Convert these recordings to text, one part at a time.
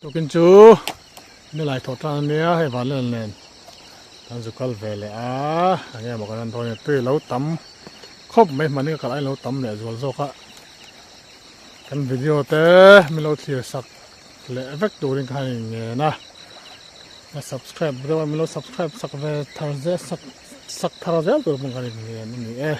Tukin chu nilai thawh tan ania hei vanlel nen kan zu kal ve leh a eng nge maw kan han dawn e tui lo tam khawp mai hmani ka kalh aiin lo tam leh zual zawk a kan video te min lo thlir sak leh vek turin ka han in ngen a a subscribe deuh a min lo subscribe sak ve thar zel sak sak thar zel tur pawh kan in ngen a ni e.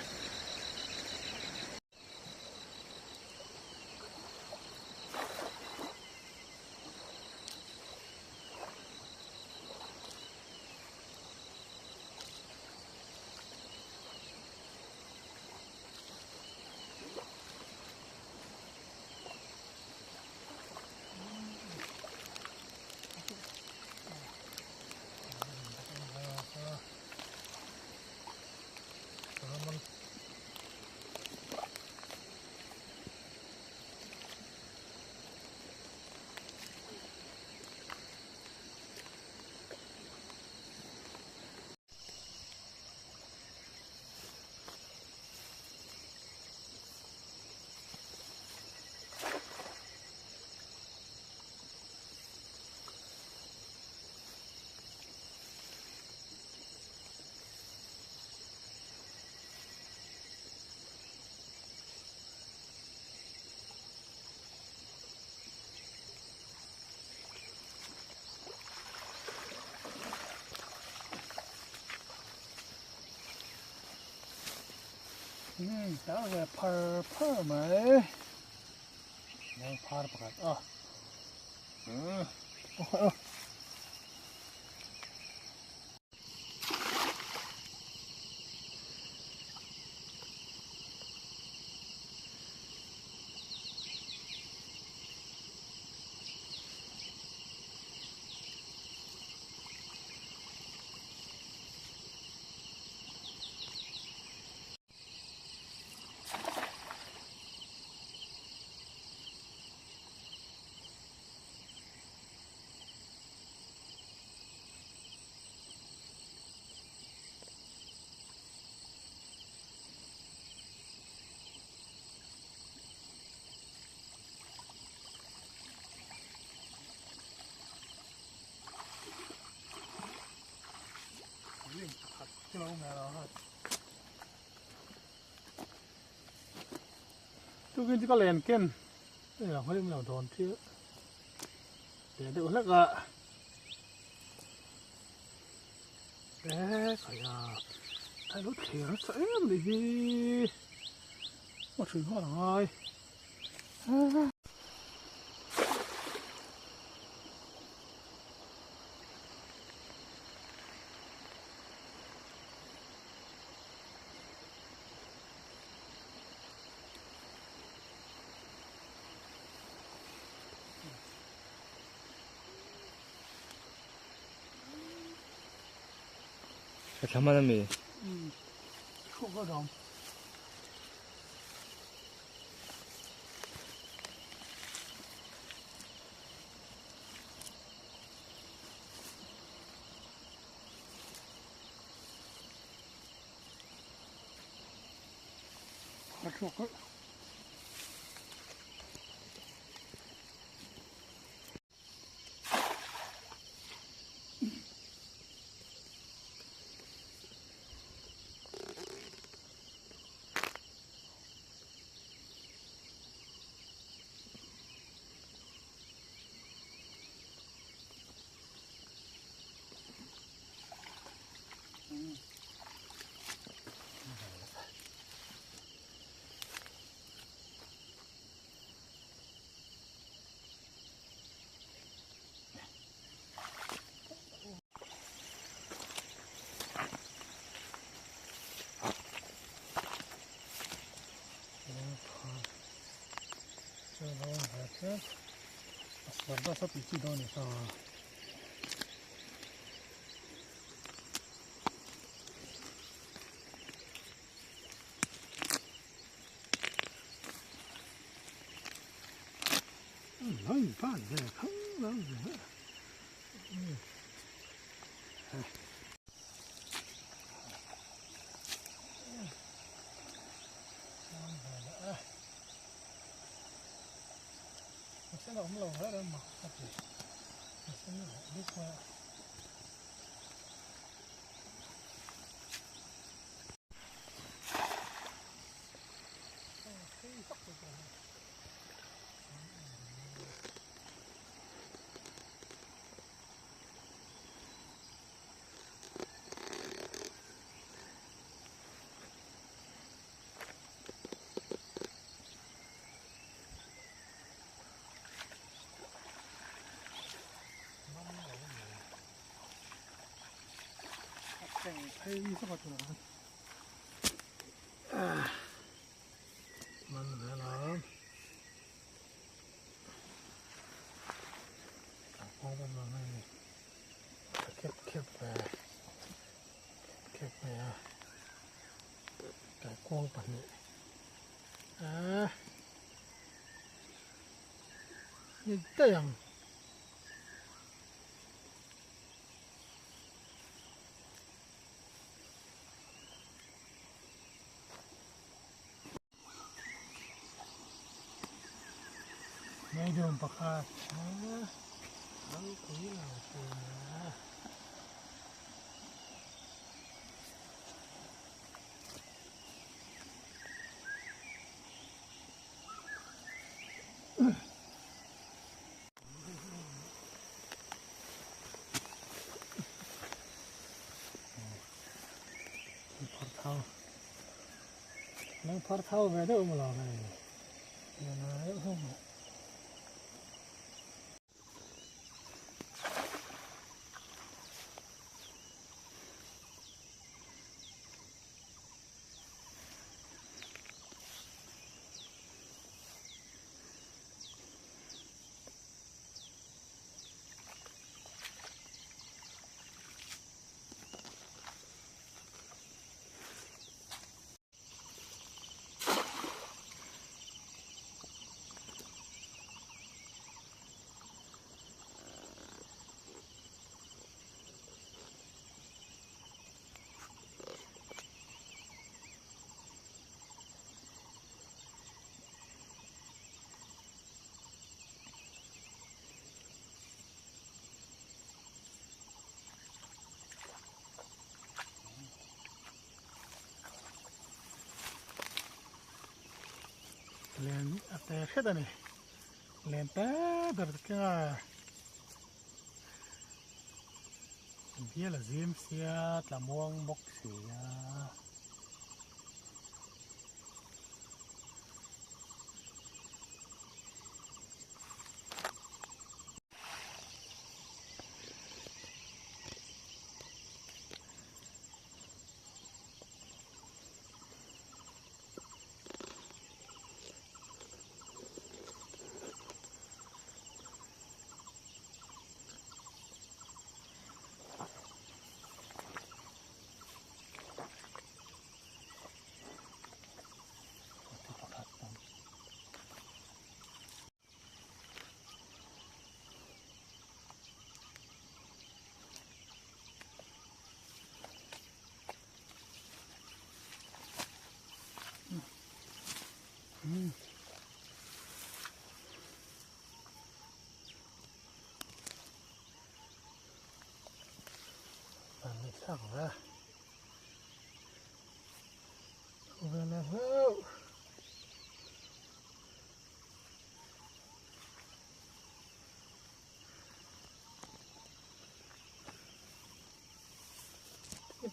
Tal ve phar phar mai leng phar pakhat a Tukin chu ka len ken hei ang hawi lo dawn thil teh deuh hlek a e khai a a lo thlir nasa em ni hi a hrui nghal a ngai. Ka thla hman ami? Umm thu ka dawm. A thuak a. Ni daih ang. Medium pakhat ropui lo tur a. Nang phar thau ve deuh maw lo hei. Len a te hret a ni len te ber te keng a bial a zim sia tla muang bawk si a.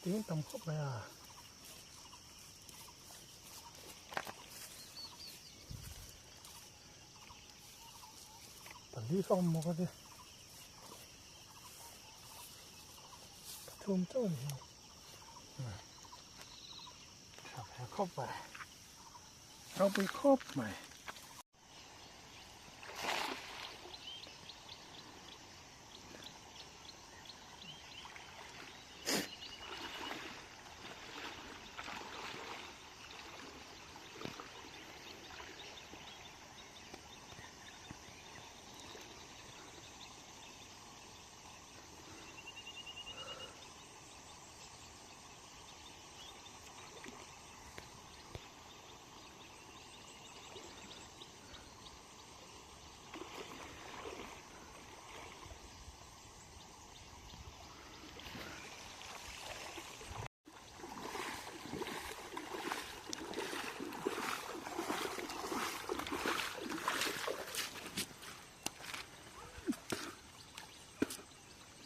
Tiếng tầm khúc này à. Pali sawm maw ka ti. Pathum chauh a ni hi. Tha ve khawp mai. Ropui khawp mai.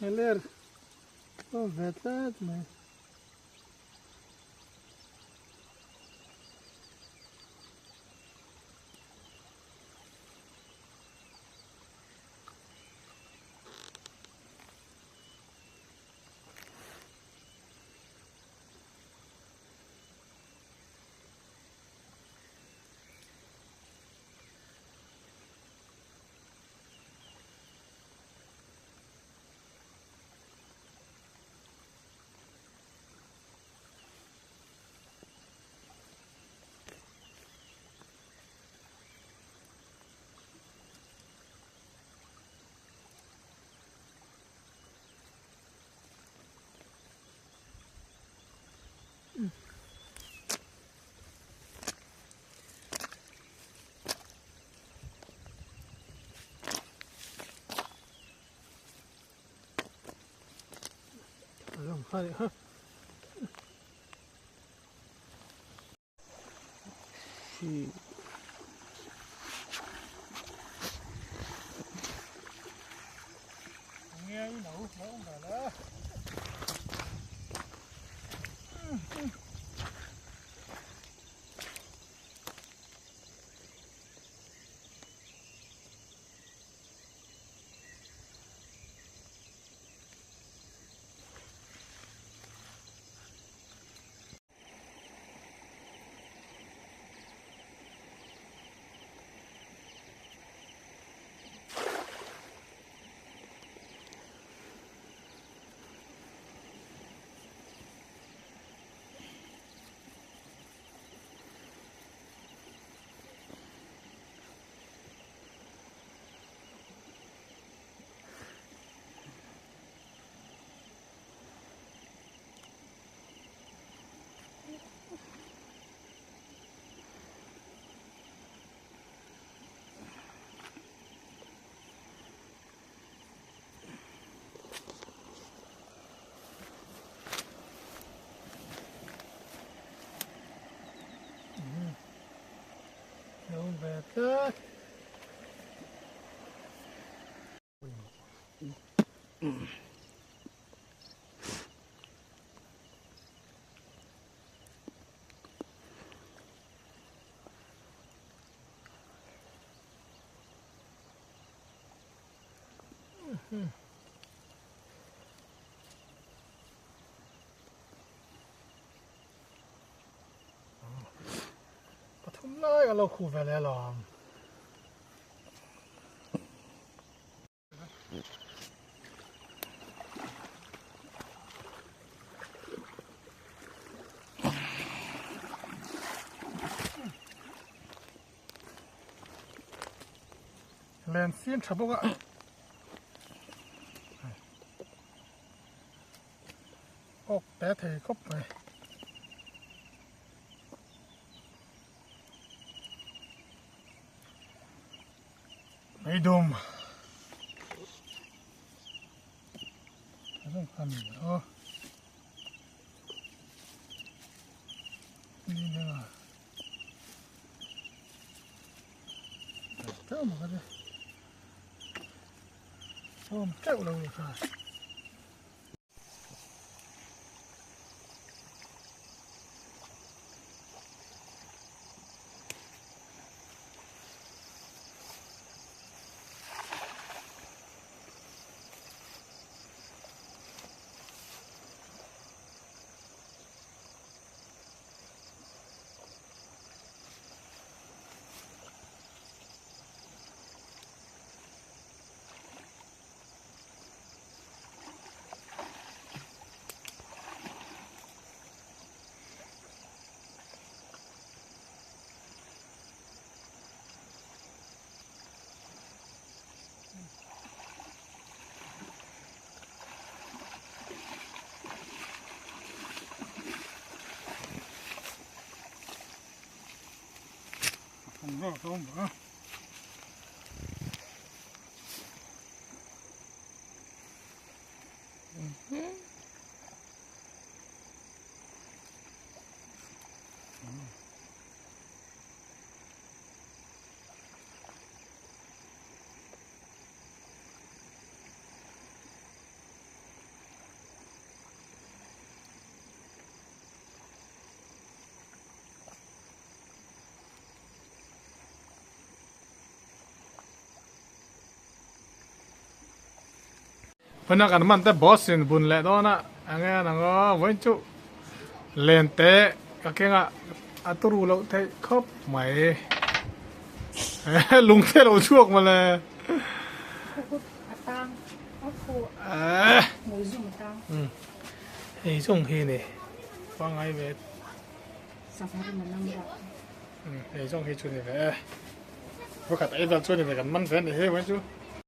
Ngeler awm ve tlat mai. Tlat. Pathum lai a lo khu ve leh alawm. Len sin tha bawk a. Awk te thei khawp mai. Meidum. Ang kami oh. Ni na. Tao mà cái Ôm treo lâu rồi. Không có. Huna kan man te boss in bun leh dawn a enge an ang aw vawiin chu len te ka keng a a turu loh theih khawp mai lung te lo chhuak mawle. Hei zawng hi ni pangai ve hei zawng hi chu ni ve e vawkhat ei vel chu ni ve kan man ve a ni hi vawiin chu.